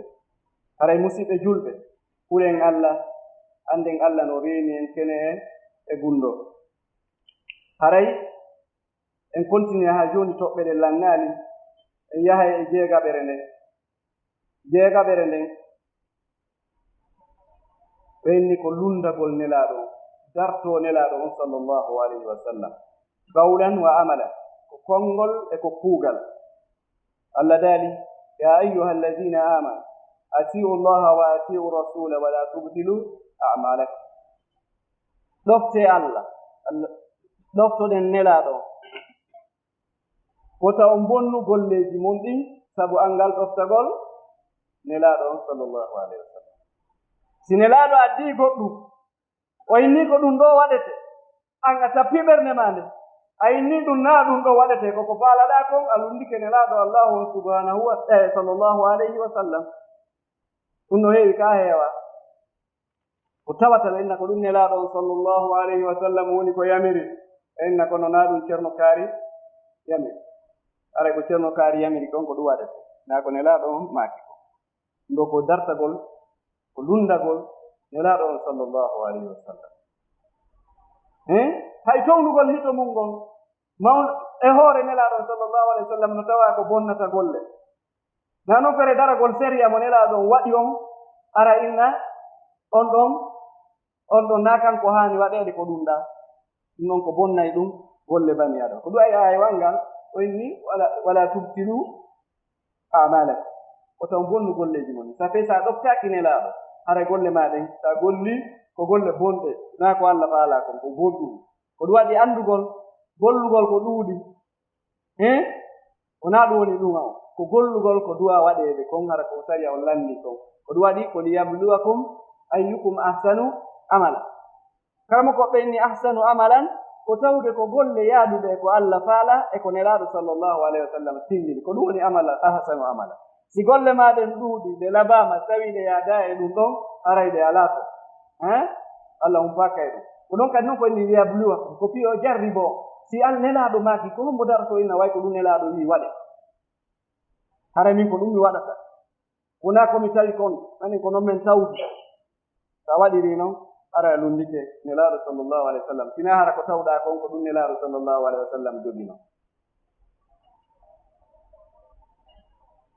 Haray musiɓɓe julɓe, kulen Allah, annden Allah no reeni en kene en e gunndoo. Haray en kontinii haa jooni, toɓɓe ɗen lanngaali, en yahay e jeegaɓere nden. Jeegaɓere nden, ɓe inni ko lunndagol Nelaaɗo on, dartoo Nelaaɗo on sallallahu alayhi wa sallam, qawlan wa amalan, ko konngol e ko kuugal. Allah daali: يا أيها الذين آمنوا أطيعوا الله وأطيعوا الرسول ولا تبطلوا أعمالكم. Ɗoftee Allah, Allah, ɗoftoɗen Nelaaɗo on. Wota on bonnu golleeji mon ɗin sabu anngal ɗoftagol Nelaaɗo on sallallahu alayhi wa sallam. Si Nelaaɗo addii goɗɗum, o inni ko ɗum ɗo waɗete, an a tappii ɓernde maa nde, a inni ɗum naa ɗum ɗo waɗete, ko ko faalaɗaa kon, a lunndike Nelaaɗo Allaahu on subhanahu wa, eh, sallallahu alayhi wa sallam. Ɗum no heewi ka heewa. Ko tawata ɓe inna ko ɗum Nelaaɗo on sallallahu alayhi wa sallam woni ko yamiri. Ɓe inna kono naa ɗum Ceerno Kaari yamiri. Haray ko Ceerno Kaari yamiri kon ko ɗum waɗete. Naa ko Nelaaɗo on maaki ko. ngo ko dartagol, ko lunndagol Nelaaɗo on sallallahu alayhi wa sallam. He? Hay townugol hito mum ngol, mawn-, e hoore Nelaaɗo on sallallahu alayhi wa sallam no tawaa ko bonnata golle. Na non fere daragol sariya mo Nelaaɗo on waɗi on, ara inna on ɗon, on ɗon na kanko haani waɗeede ko ɗum ɗa. Ɗum noon ko bonnay ɗum golle bani Adama. Ko ɗum ay aaya wanngal o inni, "Wala, wala tubtilu a'malakum." Ko taw bonnu golleeji mon. Ça fait, so a ɗoftaaki Nelaaɗo, haray golle maa ɗen, so a golli ko golle bonɗe, na ko Allah faalaa kon, ko bonɗum. Ko ɗum waɗi anndugol, gollugol ko ɗuuɗi. He? Wonaa ɗum woni ɗum on. Ko gollugol ko du'a waɗeede kon, hara ko sariya on lanndii kon. Ko ɗum waɗi, ko liyabluwakum ayyukum ahsanu amala. Karamoko ɓe inni ahsanu amalan, ko tawde ko golle yaaduɗe e ko Allah faala e ko Nelaaɗo sallallahu alayhi wa sallam tinndini. Ko ɗum woni amala, ahsanu amala. Si golle maa ɗen ɗuuɗi, ɗe labaama, tawi ɗe yaadaa e ɗum ɗon, haray ɗe alaa to. Hein? Allah humpaaka e ɗum. Ko ɗon kadi non ko inni liyabluwakum, ko fii o jarribo. Si Al Nelaaɗo maaki, ko hombo daroto inna way ko ɗum Nelaaɗo wii waɗe. Haray min ko ɗum mi waɗata. Wonaa ko mi tawi kon, anin ko non men tawdi. Sa waɗiri non, hara a lunndike Nelaaɗo sallallahu alayhi wa sallam. Sinaa hara ko tawɗaa kon, ko ɗum Nelaaɗo sallallahu alayhi wa sallam jogino.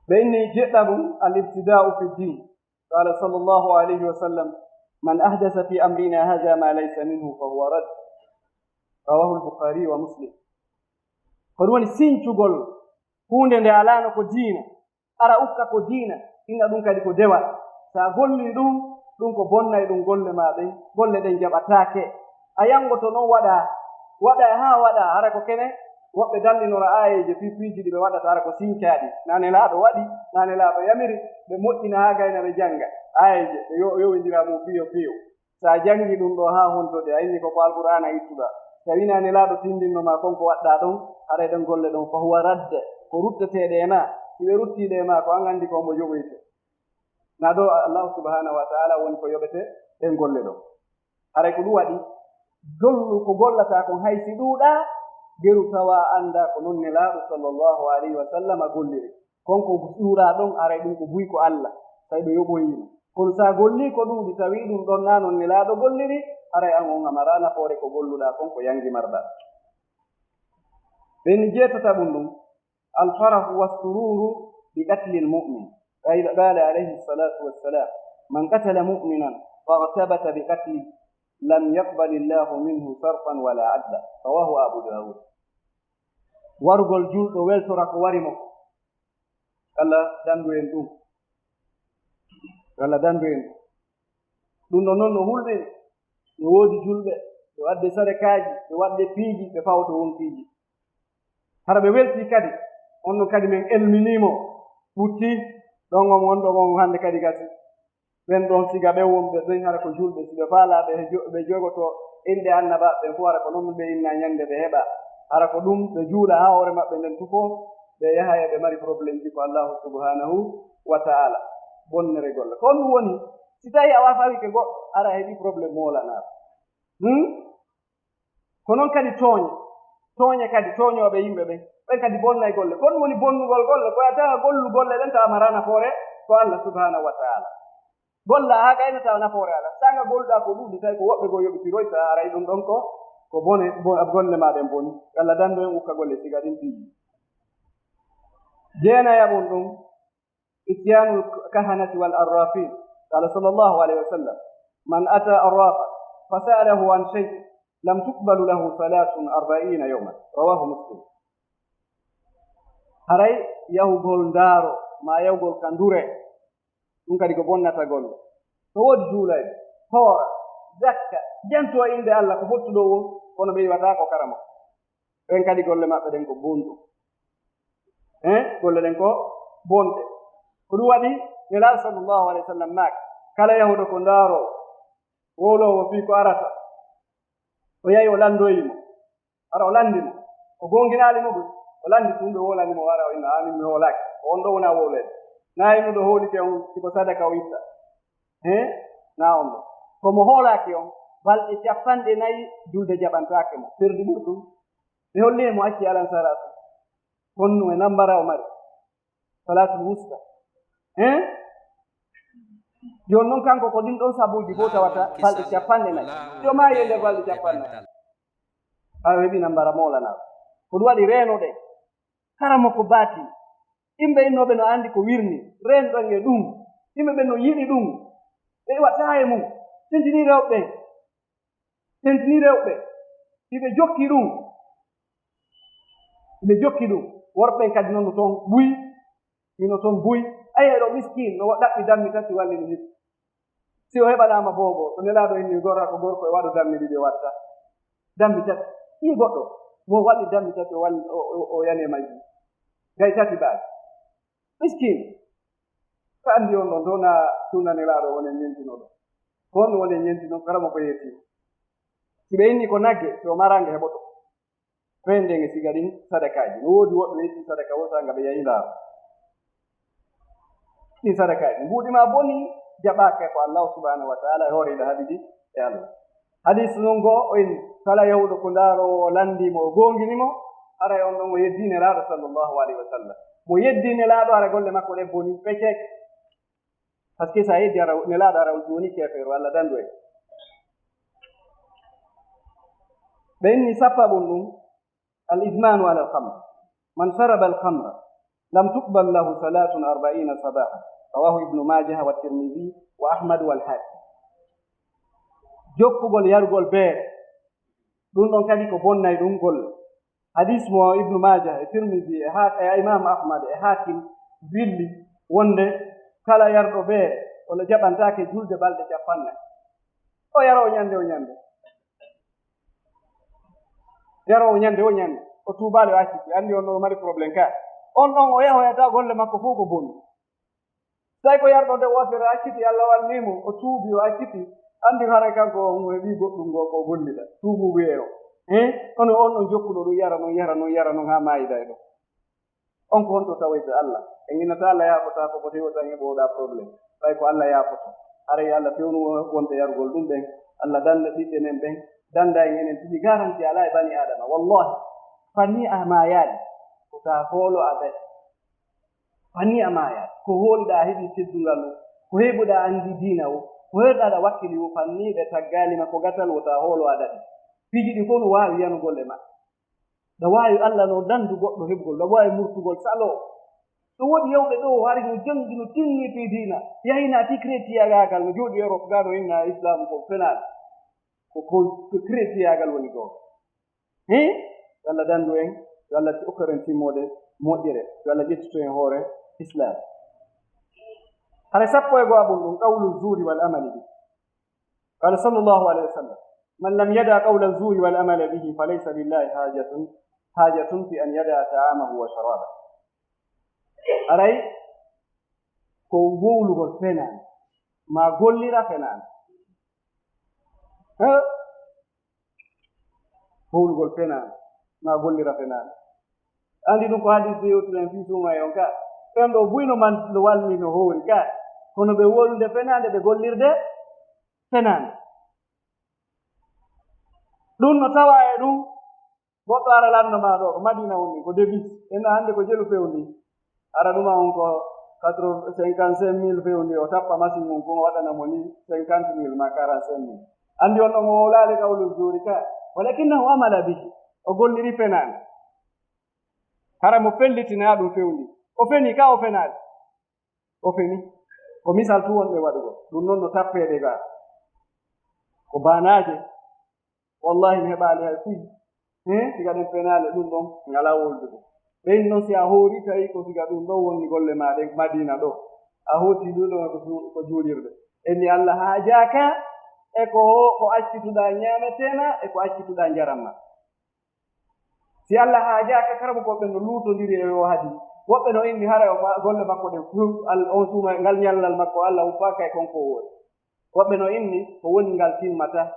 Ɓe inni jeɗɗaɗum, al-ibtida'u fi ddin. Qala sallallahu alayhi wa sallam, "Man ahdasa fi amrina hadha ma laysa minhu fa huwa radd." Rawahu al-Bukhari wa Muslim. Ko ɗum woni sincugol huunde nde alaano ko diina, ara ukka ko diina, inna ɗum kadi ko dewal. Sa golli ɗum, ɗum ko bonnay ɗum golle maa ɗen, golle ɗen jaɓataake. A yanngoto non waɗa, waɗa haa waɗa, hara ko kene, woɓɓe dallinora aayeeje fii piiji ɗi ɓe waɗata, hara ko sincaaɗi. Na Nelaaɗo waɗi, na Nelaaɗo yamiri, ɓe moƴƴina haa gayna ɓe jannga aayeeje, ɓe yo-, yowindira mum piyo piyo. Sa janngi ɗum ɗo haa honto de, a inni ko ko Alqur'aana ittuɗaa. Tawi na Nelaaɗo tinndinno ma kon ko waɗɗaa ɗon, haray ɗen golle ɗon, fa huwa radd, ko rutteteeɗe e maa. Si ɓe ruttii ɗe e maa, ko an anndi ko hombo yoɓoyte. Na ɗo Allah subhanahu wa ta'ala woni ko yoɓete ɗen golle ɗon. Haray ko ɗum waɗi, gollu ko gollataa kon hay si ɗuuɗaa, geru tawa anndaa ko non Nelaaɗo sallallahu alayhi wa sallam golliri. Kon ko ɗuuɗaa ɗon, aray ɗum ko buy ko Allah, tawi ɓe yoɓoyiino. Kono sa gollii ko ɗuuɗi, tawi ɗum ɗon na non Nelaaɗo golliri, aray an on a maraa nafoore ko golluɗaa kon ko yangi marɗaa. Ɓen jeetata ɗum ɗum, الفرح والسرور بقتل المؤمن. قال، قال عليه الصلاة والسلام: "من قتل مؤمنا فاغتبط بقتله لم يقبل الله منه صرفا ولا عدلا." رواه أبو داود. Warugol julɗo weltora ko wari mo. Allah dandu en ɗum. Allah dandu en ɗum. Ɗum ɗon non no hulɓe, no woodi julɓe, ɓe waɗde sadakaaji, ɓe waɗde piiji, ɓe fawto won piiji. Hara ɓe weltii kadi, on ɗon kadi men elminii mo, ɓuttii, ɗon on, on ɗon on hannde kadi gasi. Ɓen ɗon siga ɓe wonɓe ɓen hara ko julɓe, si ɓe faalaa ɓe jo-, ɓe jogoto innde annabaaɓe ɓen fof, hara ko non ɓe inna ñannde ɓe heɓa. Hara ko ɗum ɓe juula haa hoore maɓɓe nden tufo, ɓe yaha e ɓe mari problème ji ko Allahu subhanahu wa ta'ala. Bonnere golle. Ko ɗum woni, si tawi a wa-, fawike goɗɗo, hara a heɓi problème moolanaaɗo. Hmm? Ko non kadi tooñe. Tooñe kadi, tooñooɓe yimɓe ɓen. Ɓen kadi bonnay golle. Ko ɗum woni bonnugol golle. Ko a tawa gollu golle ɗen tawa maraa nafoore ko Allah subhanahu wa ta'ala. Golla haa gayna tawa nafoore alaa. Sanga golluɗaa ko ɗuuɗi tawi ko woɓɓe goo yoɓitiroy, tawa aray ɗum ɗon ko, ko bone, bo-, golle maa ɗen boni. Allah dandu en ukka golle siga ɗin piiji. Jeenayaɓun ɗum, إتيان الكهنة والعرافين. قال صلى الله عليه وسلم: "من أتى عرافا فسأله عن شيء لم تقبل له صلاة أربعين يوما." رواه مسلم. Haray yahugol ndaaro, maa yahugol ka ndure, ɗum kadi ko bonnata golle. No woodi juulayɓe, hoora, zakka, janto e innde Allah ko fottuɗo woo, kono ɓe iwata ko karama. Ɓen kadi golle maɓɓe ɗen ko bonɗum. Hein? Golle ɗen ko bonɗe. Ko ɗum waɗi Nelaaɗo sallallahu alayhi wa sallam maaki, kala yahuɗo ko ndaaroowo, wowloowo fii ko arata, o yahi o lanndoyi mo. Hara o lanndi mo. O goonginaali mo ɗum. O lanndi tun, ɓe wowlani mo, hara o inna, "Amin, mi hoolaaki." Ko on ɗo wona wowleede. Na innuɗo hoolike on, si ko sadaka o itta. He? Na on ɗo. Ko mo hoolaaki on, balɗe capanɗe nayi julde jaɓantaake mo. Perdi ɓurɗum. Ɓe holli mo acci alan sara tun. Konnu e nambara o mari. Salatul wusta. He? Jooni noon, kanko ko ɗin ɗon sabuuji fof tawata balɗe capanɗe nayi. Yo maayi e nder balɗe capanɗe nayi. Haa o heɓi nambara Mawlana. Ko ɗum waɗi reenoɗen. Karamoko baatin. Yimɓe innooɓe no anndi ko wirni. Reenɗon e ɗum. Yimɓe ɓen no yiɗi ɗum. Ɓe iwataa e mum. Tentini rewɓe ɓen. Tentini rewɓe. Hiɓe jokki ɗum. Hiɓe jokki ɗum. Worɓe ɓen kadi noon no toon buy. Hino toon buy. Ayi, eɗo miskin, no ɗaɓɓi dammi tati wallini hikka. Si o heɓanaama boobo, to Nelaaɗo inni gorra ko gorko e waɗo dammi ɗiɗi o watta. Dammi tati. Ɗii goɗɗo, mo walli dammi tati o walli, o, o, o yani e majji. Gay tati baaji. Miskin. Ko anndi on ɗon, to na sunna Nelaaɗo wonen ñentinoɗo. Ko on wonen ñentino, karamo ko yetti. Si ɓe inni ko nagge, si o marange heɓoto. Renden e siga ɗin sadakaaji. No woodi woɓɓe ɓe itti sadaka wota nga ɓe yahi ndaaro. Ɗin sadakaaji. Mbuuɗi ma boni, jaɓaaka ko Allah subhanahu wa ta'ala e hoore ila haɓidi e Allah. Hadis non goo, o inni, kala yahuɗo ko ndaaroowo o lanndii mo, o goongini mo, haray on ɗon o yeddii Nelaaɗo sallallahu alaihi wa sallam. Mo yeddii Nelaaɗo, hara golle makko ɗen boni, fecek. Parce que so a yeddii hara Nelaaɗo, hara o jooni keefeero, Allah dandu en. Ɓe inni sappaɓun ɗum, al idmanu ala al khamr. Man sharaba al khamra, lam tuqbal lahu salatun arba'ina sabaha. Rawahu Ibnu Majah wa Tirmidhi wa Ahmad wal Hakim. Jokkugol yarugol beere, ɗum ɗon kadi ko bonnay ɗum golle. Hadis mo Ibnu Majah e Tirmidhi e Ha-, e Imam Ahmad e Hakim villi wonde kala yarɗo beere, o jaɓantaake julde balɗe capanɗe nayi. O yara o ñande, o ñande. Yaroowo ñande o ñande, o tuubaali, o acciti, anndi on ɗon o mari problème ka. On ɗon o yahoyata golle makko fof ko boni. Tawi ko yarɗo nde wootere acciti, Allah walli mo, o tuubi, o acciti, anndi haray kanko on o heɓi goɗɗum ngo ko o gollida, tuubu wiyeyo. Eh? Kono on ɗon jokkuɗo ɗum yara noon, yara noon, yara noon haa maayida e ɗon. On ko honto tawoyta Allah? En innata Allah yaafotaako, ko tawi o tan heɓooɗaa problème. Ɓay ko Allah yaafoto. Haray Allah fewnu wonɓe yarugol ɗum ɓen. Allah danda ɓiɓɓe men ɓen. Danda en enen tigi garanti alaa e bani Adama. Wallahi, fanni a maayaali. Ko taa hoolo a daɗi. Fanni a maayaali. Ko hooliɗaa a heɓi teddungal mum. Ko heɓuɗaa anndi diina o. Ko heɓuɗaa aɗa wakkili o. Fanni ɓe taggaali ma ko gatal wota hoolo a daɗi. Piiji ɗi fof no waawi yanugol e ma. Ɗa waawi Allah no dandu goɗɗo heɓgol, ɗa waawi murtugol saloo. No woodi yawɓe ɗo hari no janngi, no tinni fii diina, yahina ti chrétienagaagal, no jooɗi Europe gaa, no inna Islam ko fenaande. Ko, ko, ko chrétienagaagal woni ɗo. Hii? Yo Allah dandu en, yo Allah okkoren timmoode moƴƴere, yo Allah ƴettitu en hoore Islam. Hara sappo e go'aɓun ɗum, qawlu zuuri wal amali bi. قال صلى الله عليه وسلم: من لم يدع قول الزور والعمل به فليس لله حاجة، حاجة في أن يدع طعامه وشرابه. Aray ko wowlugol fenaande, ma gollira fenaande. He? Wowlugol fenaande, ma gollira fenaande. Anndi ɗum ko hadis yewtuɗen fii suuma e on ka. Ɓen ɗo buy no man, no walli no hoori ka. Kono ɓe wowlude fenaande, ɓe gollirde fenaande. Ɗum no tawa e ɗum, goɗɗo ara lanno ma ɗo, ko Madina woni, ko devis. Ena hannde ko jelu fewndi. Ara ɗuma on ko quatre-vingts, cinquante-cinq mille fewndi, o tappa machine mum, kon o waɗana mo ni cinquante mille ma quarante-cinq mille. Anndi on ɗon o wowlaali qawlu zuuri ka. Walakinnahu amila bihi. O golliri fenaande. Hara mo fellitinaa ɗum fewndi. O feni ka o fenaali. O feni. Ko misal tun wonɓe waɗugol. Ɗum non no tappeede ga. Ko baanaaje. Wallahi mi heɓaali hay fuy. He, siga ɗen fenaale ɗum ɗon ngalaa woldude. Ɓen non si a hoori tawi ko siga ɗum ɗon woni golle maa ɗen Madina ɗo. A hooti ɗum ɗon ko ju-, ko juulirde. Enni Allah haajaaka e ko, ko accituɗaa ñaameteena e ko accituɗaa njaram ma. Si Allah haajaaka, kara ko ɓe no luutondiri e o hadi. Woɓɓe no inni haray o ma-, golle makko ɗen fof, al-, on suuma ngal ñallal makko, Allah uppaaka e kon ko woori. Woɓɓe no inni ko woni ngal timmata.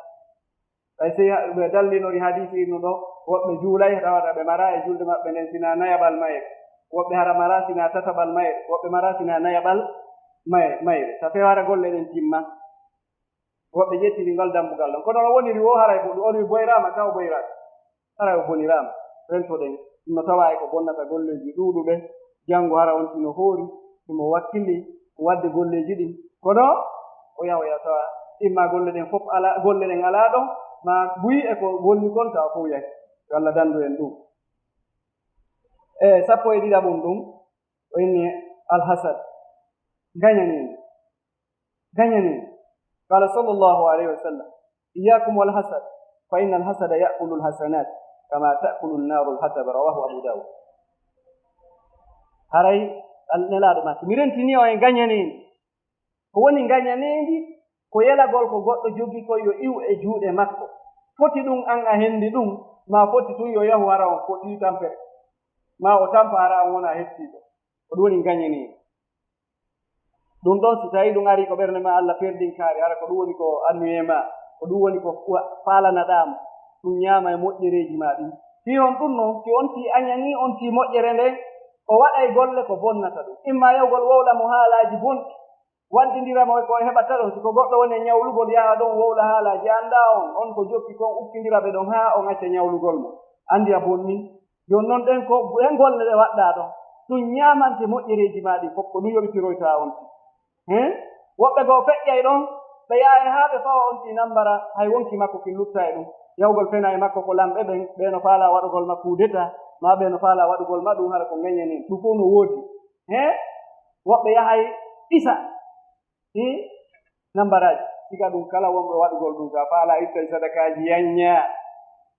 Ɓay sey ha-, ɓe dallinori hadiisi innu ɗo, woɓɓe juulay, tawata ɓe maraa e julde maɓɓe nden sina nayaɓal mayre. Woɓɓe hara maraa sina tataɓal mayre, woɓɓe maraa sina nayaɓal may-, mayre. Sa few hara golle ɗen timma. Woɓɓe ƴettiri ngal dambugal ɗon. Kono no woniri wo haray ko ɗum, on wi boyraama, taw boyraaka. Haray o boniraama. Rentoɗen. Ɗum no tawa e ko bonnata golleeji ɗuuɗuɓe. Janngo hara on tino hoori, himo wakkili, waɗde golleeji ɗin. Kono O yaha, o yaha tawa imma golle ɗen fof alaa, golle ɗen alaa ɗon, ma buy e ko bonni kon tawa fof yahi. Yo Allah dandu en ɗum. E sappo e ɗiɗaɓum ɗum, o inni alhasad. Gañani en. Gañani en. Qala sallallahu alayhi wa sallam, "Iyyakum wal hasad, fa inna al hasada ya'kulu al hasanat, kama ta'kulu an naru al hatab." Rawahu Abu Dawud. Haray Nelaaɗo maaki, mi rentini on e gañaneendi. Ko woni gañaneendi? Ko yelagol ko goɗɗo jogii ko yo iw e juuɗe makko. Foti ɗum an a hendi ɗum, ma foti tun yo yahu hara on foɗɗii tampere. Ma o tampa hara an wona hettiiɗo. Ko ɗum woni gañaneendi. Ɗum ɗon, si tawii ɗum arii ko ɓernde ma, Allah perdinkaari, hara ko ɗum woni ko annuyee ma, ko ɗum woni ko wa-, faalanaɗaa mo, ɗum ñaama e moƴƴereeji ma ɗin. Fii on ɗum non, si on tii añanii, on tii moƴƴere nden, o waɗay golle ko bonnata ɗum. Imma yahugol wowla mo haalaaji bonɗi, waddindira mo e ko heɓata ɗon. Si ko goɗɗo woni e ñawlugol, yaha ɗon wowla haalaaji, anndaa on, on ko jokki kon, ukkindira ɓe ɗon haa on acca ñawlugol mo. Anndi a bonni. Jooni non ɗen ko, ɗen golle ɗe waɗɗaa ɗon, ɗum ñaamante moƴƴereeji maa ɗin fof, ko ɗum yoɓitiroytaa on tigi. Hen? Woɓɓe goo feƴƴay ɗon, ɓe yahay haa ɓe fawa on tigi nambara, hay wonki makko kin lutta e ɗum. Yahugol fena e makko ko lamɓe ɓen, ɓe no faalaa waɗugol ma coup d'état, maa ɓe no faalaa waɗugol ma ɗum, hara ko ngañani, ɗum fof no woodi. Hen? Woɓɓe yahay ɗisa. Hii, nambaraaji, siga ɗum kala wonɓe waɗugol ɗum, so a faalaa ittay sadakaaji, yanñaa.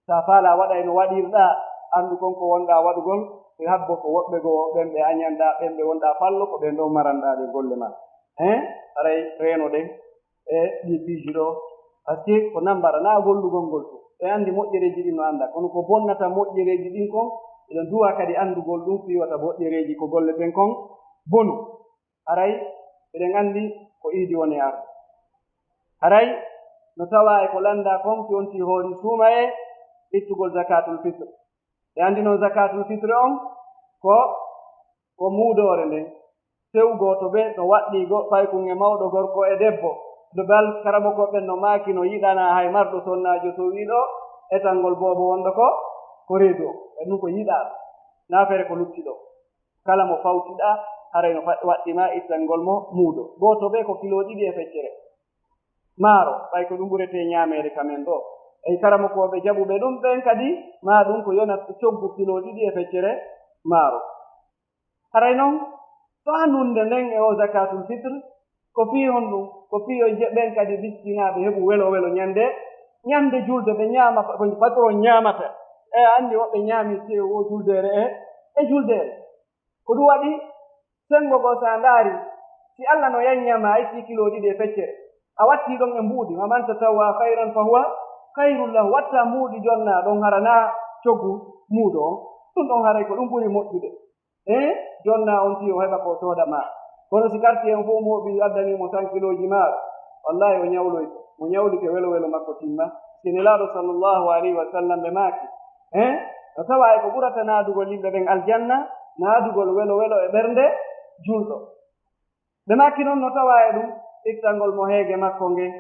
So a faalaa waɗay no waɗirɗaa, anndu kon ko wonɗaa waɗugol, e habbo ko woɓɓe goo ɓen ɓe añanɗaa, ɓen ɓe wonɗaa fallo, ko ɓen ɗon maranɗaa ɗe golle maa. Hein? Haray reenoɗen e ɗii piiji ɗoo, parce que ko nambara, naa gollugol ngol tun. Ɓe anndi moƴƴereeji ɗin no annda, kono ko bonnata moƴƴereeji ɗin kon, eɗen duwa kadi anndugol ɗum, fii wata moƴƴereeji ko golleten kon bonu. Haray eɗen anndi ko iidi woni arde. Haray no tawaa e ko lanndaa kon, si on tii hoori suumayee, ittugol zakaatul fitre. Ɓe anndi non zakaatul fitre on ko, ko muudoore nden. Sew gooto ɓe no waɗɗii go-, paykun e mawɗo gorko e debbo. Do bal karamokooɓe ɓen no maaki no yiɗanaa hay marɗo sonnaajo so wii ɗo etangol boobo wonɗo ko, ko reedu o. E ɗum ko yiɗaaɗo. Naa feere ko lutti ɗo. Kala mo fawtiɗaa, haray no fa-, waɗɗi ma ittangol mo muudo. Gooto bee ko kilo ɗiɗi e feccere maaro, ɓay ko ɗum ɓuretee ñaameede ka men ɗoo. Ey karamokooɓe jaɓuɓe ɗum ɓen kadi, maa ɗum ko yona coggu kilo ɗiɗi e feccere maaro. Haray non, faandunde nden e o zakaatul fitre, ko fii honɗum? Ko fii yo je-, ɓen kadi miskinaaɓe heɓu welo welo ñande, ñande julde ɓe ñaama, ko patron ñaamata. E a anndi woɓɓe ñaami tew o juldeere e, e juldeere. Ko ɗum waɗi, senngo goo, so a ndaari, si Alla no yanñaa ma, a ittii kilo ɗiɗi e feccere, a wattii ɗon e mbuuɗi, wa man tatawwa khayran fa huwa khayrun lahu, wattaa mbuuɗi jonnaa ɗon, hara naa coggu muudo on, ɗum ɗon haray ko ɗum ɓuri moƴƴude. Ee, jonnaa on fii o heɓa ko sooda ma. Kono si karti en fof mooɓi addanii mo san kilooji maaɗa, wallaahi o ñawloyto. Mo ñawlike welo welo makko timma. Si Nelaaɗo sallallahu alayhi wa sallam ɓe maaki, ee, no tawaa e ko ɓurata naadugol yimɓe ɓen aljanna, naadugol welo welo e ɓernde julɗo. Ɓe maaki non no tawaa e ɗum ittangol mo heege makko ngen,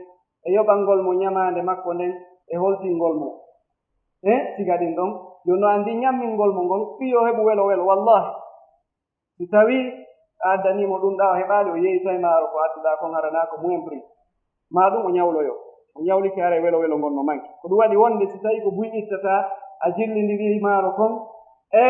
e yoɓangol mo ñamaande makko nden, e holtingol mo. Ee, siga ɗin ɗon, yo no anndi ñammingol mo ngol, fii yo heɓu welo welo. Wallaahi, si tawii a addanii mo ɗum ɗaa, o heɓaali, o yeeytay maaro ko adduɗaa kon, hara naa ko moins prix. Maa ɗum o ñawloyo. O ñawlike haray welo welo ngon no manki. Ko ɗum waɗi wonde si tawii ko buy ittataa, a jillindiri maaro kon e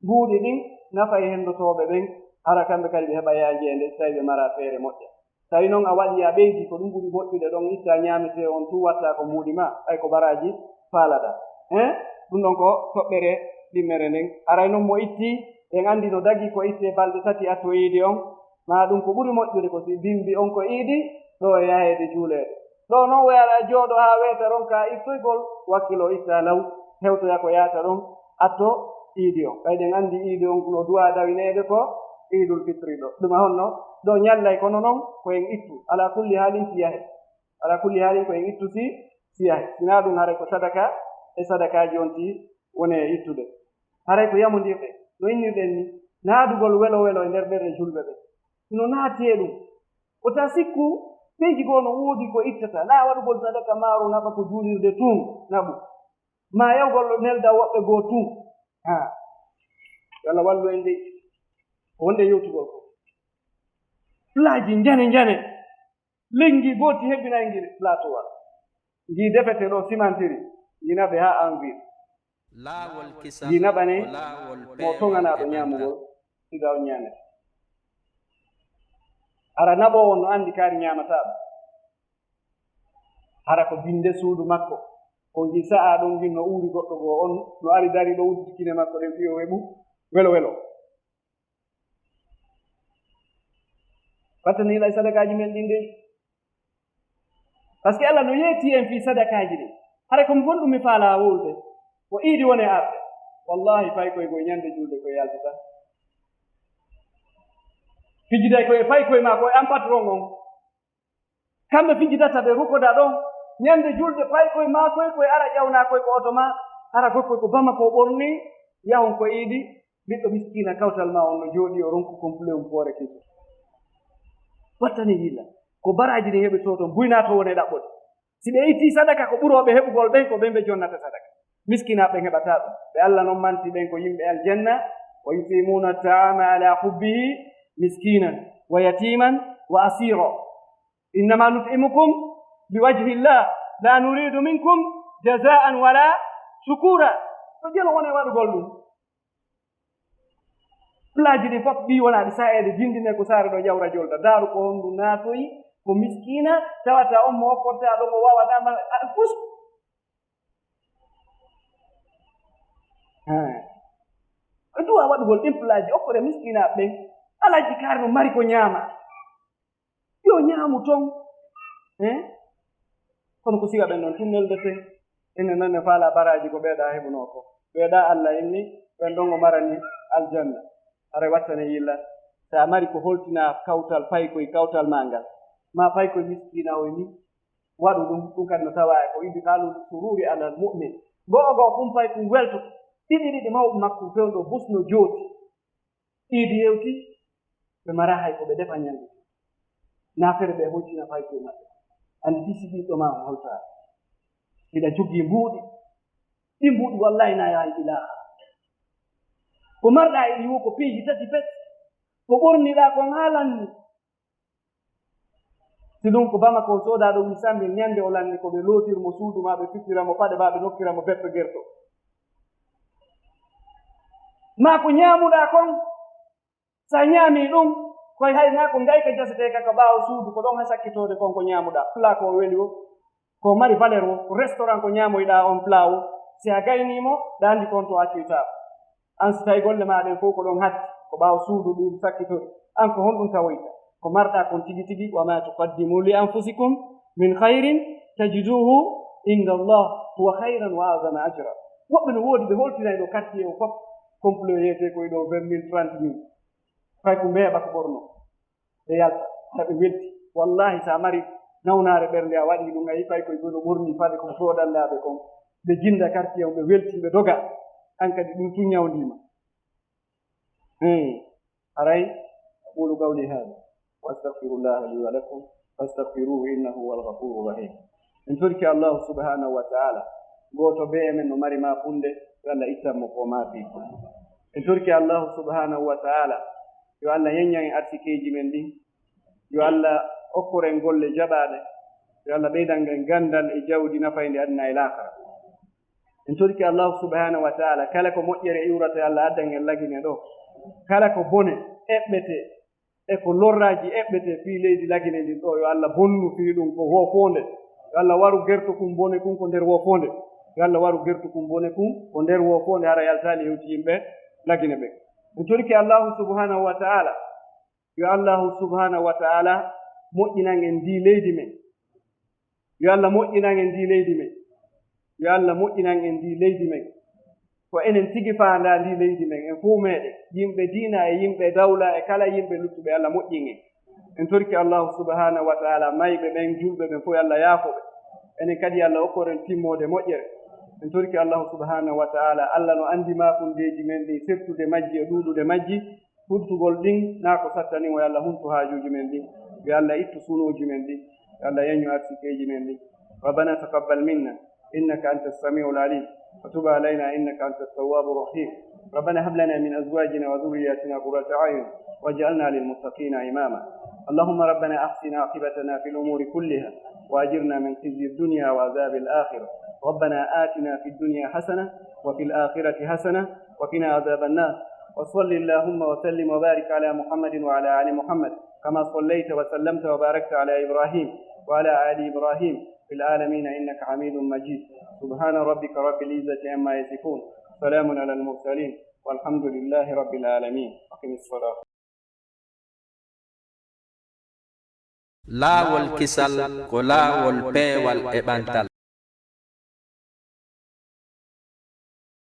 mbuuɗi ɗin, nafay henndotooɓe ɓen, hara kamɓe kadi ɓe heɓa yaajeende si tawii ɓe maraa feere moƴƴa. Tawi non a waɗi, a ɓeydi ko ɗum ɓuri moƴƴude ɗon, ittaa ñaametee on tun, wattaa ko mbuuɗi maa, ɓay ko baraaji faalaɗaa. Hein? Ɗum ɗon ko toɓɓere ɗimmere nden. Aray non mo itti, en anndi no dagii ko ittee balɗe tati attoyiide on, maa ɗum ko ɓuri moƴƴude ko si bimbi on ko iidi, ɗo e yaheede juuleede. Ɗo non woyata jooɗo haa weeta ronka ittoygol, wakkilo itta law, hewtoya ko yaata ɗon, atto iidi on. Ɓay ɗen anndi iidi on no duwaa dawineede ko iidul fitri ɗo. Ɗum a honno? Ɗo ñallay kono non ko en ittu. Alaa kulli haalin si yahe. Alaa kulli haalin ko en ittu si, si yahe. Sinaa ɗum haray ko sadaka e sadakaaji on tii woni e ittude. Haray ko yamondirɗe. No innirɗen ni, naadugol welo welo e nder ɓerɗe julɓe ɓe. Hino naati e ɗum. Wota sikku, piiji goo no woodi ko ittata. Naa waɗugol sadaka maaru nafa ko juulirde tun naɓu. Maa yawgol nelda woɓɓe goo tun. Haa. Yo Allah wallu en dey. Ko wonde yewtugol ko. Pulaaji njane njane. Lengii bootti hebbinay ngi plateau wa. Ngi defete ɗo simantiri, ngi naɓe haa anvir. Ngi naɓane mo toŋanaaɗo ñaamugol, siga on ñaamete. Hara naɓoowo on no anndi kaari ñaamataa ɗum. Hara ko binnde suudu makko. Ko ngi sa'a ɗon ngin no uuri goɗɗo goo on, no ari dari ɗo udditi kine makko ɗen fii o heɓu welo welo. Wattani Alla e sadakaaji men ɗin dey. Parce que Alla no yeetii en fii sadakaaji ɗin. Hara ko mi won ɗum mi faalaa wowlude. Ko iidi woni arde. Wallaahi paykoy goo ñande julde koy yaltata. Fijiday ko e paykoy maa ko e an patron on. Kamɓe fijidata ɓe rukoda ɗon. Ñande julde paykoy maa koy koy ara ƴawna koy ko oto maa. Ara koy koy ko Bamako ɓorni. Yahon ko iidi. Ɓiɗɗo miskiina kawtal maa on no jooɗii o ronku complet um poore kiso. Wattani yilla. Ko baraaji ɗin heɓirtoo ton buynaa to woni ɗaɓɓude. Si ɓe ittii sadaka ko ɓurooɓe heɓugol ɓen ko ɓen ɓe jonnata sadaka. Miskinaaɓe ɓen heɓataa ɗum. Ɓe Alla non manti ɓen ko yimɓe aljanna. Wa yut'imuna ta'ama ala hubbihi miskinan wa yatiman wa asira. Innama nut'imukum bi wajhi llah la nuridu minkum jazaan wala shukura. Ko jelo woni waɗugol ɗum. Pulaaji ɗin fof ɗi wonaa ɗi sa'eede jindine ko saare ɗo ƴawra jolta. Daaru ko honɗum naatoyi, ko miskiina, tawata on mo okkorta ɗo ko waawata ma, a, fus. Haa. Ko duwa waɗugol ɗin pulaaji okkore miskiinaaɓe ɓen. Alhaji kaari no mari ko ñaama. Yo ñaamu ton. Eh? Kono ko siga ɓen ɗon tun neldete. Enen non ne faala baraaji ko ɓeeɗa heɓunoo ko. Ɓeeɗa Alla inni, ɓen ɗon o marani aljanna. Haray wattane yilla. Si a mari ko holtinaa kawtal paykoy, kawtal maa ngal. Maa paykoy miskiina o ni, waɗu ɗum, ɗum kadi no tawaa e ko idkhaalu sururi alal mu'min. Go'o go'o kumpay ɗum weltoto. Ɗiɗi ɗiɗi mawɓe makko fewndo busno jooti. Iidi yewti, ɓe maraa hay ko ɓe defa ñande. Naafere ɓe hoytina paykoy maɓɓe. Anndi si ɓiɗɗo maa on holtaa. Hiɗa jogii mbuuɗi. Ɗi mbuuɗi wallahi na yaawi ilaaha. Ko marɗaa e ɗi wo ko piiji tati pet. Ko ɓorniɗaa kon haa lanni. Si ɗum ko Bamako o soodaa ɗo huit cent mille, ñande o lanni ko ɓe lootir mo suudu maa, ɓe fittira mo paɗe maa, ɓe nokkira mo beppe gerto. Maa ko ñaamuɗaa kon, si a ñaamii ɗum, koy hay naa ko ngayka jasetee ka ka ɓaawo suudu, ko ɗon haa sakkitoode kon ko ñaamuɗaa. Plat ko o weli o, ko mari valeur o, ko restaurant ko ñaamoyɗaa on plat o, si a gaynii mo, ɗa anndi kon to accoytaa. An si tawi golle maa ɗen fof ko ɗon hatti, ko ɓaawo suudu ɗin sakkitori, an ko honɗum tawoyta? Ko marɗaa kon tigi tigi, wa ma tuqaddimu li anfusikum min khayrin tajiduhu inda Allah huwa khayran wa a'zama ajra. Woɓɓe no woodi ɓe holtinay ɗo quartier o fof, complet yeetee koye ɗo vingt mille, trente mille. Fay ko mbeeɓa ko ɓorno. Ɓe yalta, hara ɓe welti. Wallahi, si a mari nawnaare ɓernde, a waɗii ɗum, a yii paykoy goo no ɓornii paɗe kon soodannaaɓe kon. Ɓe jinnda quartier on, ɓe welti, ɓe doga. An kadi ɗum tun ñawndiima. Hee, haray, أقول قولي هذا وأستغفر الله لي ولكم فاستغفروه إنه هو الغفور الرحيم. En torike Allahu subhanahu wa ta'ala, gooto bee men no mari maafunde, yo Allah ittan mo ko o maafi. En torike Allahu subhanahu wa ta'ala, yo Allah yeññan en arsikeeji men ɗin, yo Allah okkor en golle jaɓaaɗe, yo Allah ɓeydan en ganndal e jawdi nafaynde aduna e laakara. En torike Allahu subhanahu wa ta'ala, kala ko moƴƴere iwrata, yo Allah addan en Lagine ɗo. Kala ko bone eɓɓetee, e ko lorraaji eɓɓetee fii leydi Lagine ndin ɗo, yo Allah bonnu fii ɗum ko woo foonde. Yo Allah waru gerto kun bone kun ko nder woo foonde. Yo Allah waru gerto kun bone kun ko nder woo foonde, hara yaltaali hewti yimɓe Lagine ɓen. En torike Allahu subhanahu wa ta'ala, yo Allahu subhanahu wa ta'ala moƴƴinan en ndii leydi men. Yo Allah moƴƴinan en ndii leydi men. Yo Allah moƴƴinan en ndii leydi men. Ko enen tigi faandaa ndii leydi men, en fow meeɗen, yimɓe diina e yimɓe dawla e kala yimɓe luttuɓe, Allah moƴƴin en. En torike Allahu subhanahu wa ta'ala mayɓe ɓen, julɓe ɓen fow, Allah yaafo ɓe. Enen kadi Allah okkor en timmoode moƴƴere. En torike Allahu subhanahu wa ta'ala, Allah no anndi maakundeeji men ɗin, seftude majji e ɗuuɗude majji. Huntugol ɗin, naa ko sattani mo, yo Allah huntu haajuuji men ɗin, yo Allah ittu sunooji men ɗin, yo Allah yeñu arsikeeji men ɗin. ربنا تقبل منا إنك أنت السميع العليم، وتب علينا إنك أنت التواب الرحيم. ربنا هب لنا من أزواجنا وذرياتنا قرة أعين واجعلنا للمتقين إماما. اللهم ربنا أحسن عاقبتنا في الأمور كلها وأجرنا من خزي الدنيا وعذاب الآخرة. ربنا آتنا في الدنيا حسنة وفي الآخرة حسنة وقنا عذاب النار. وصل اللهم وسلم وبارك على محمد وعلى آل محمد كما صليت وسلمت وباركت على إبراهيم وعلى آل إبراهيم في العالمين إنك حميد مجيد. سبحان ربك رب العزة عما يصفون. سلام على المرسلين والحمد لله رب العالمين. أقم الصلاة. Laawol kisal ko laawol peewal e ɓantal.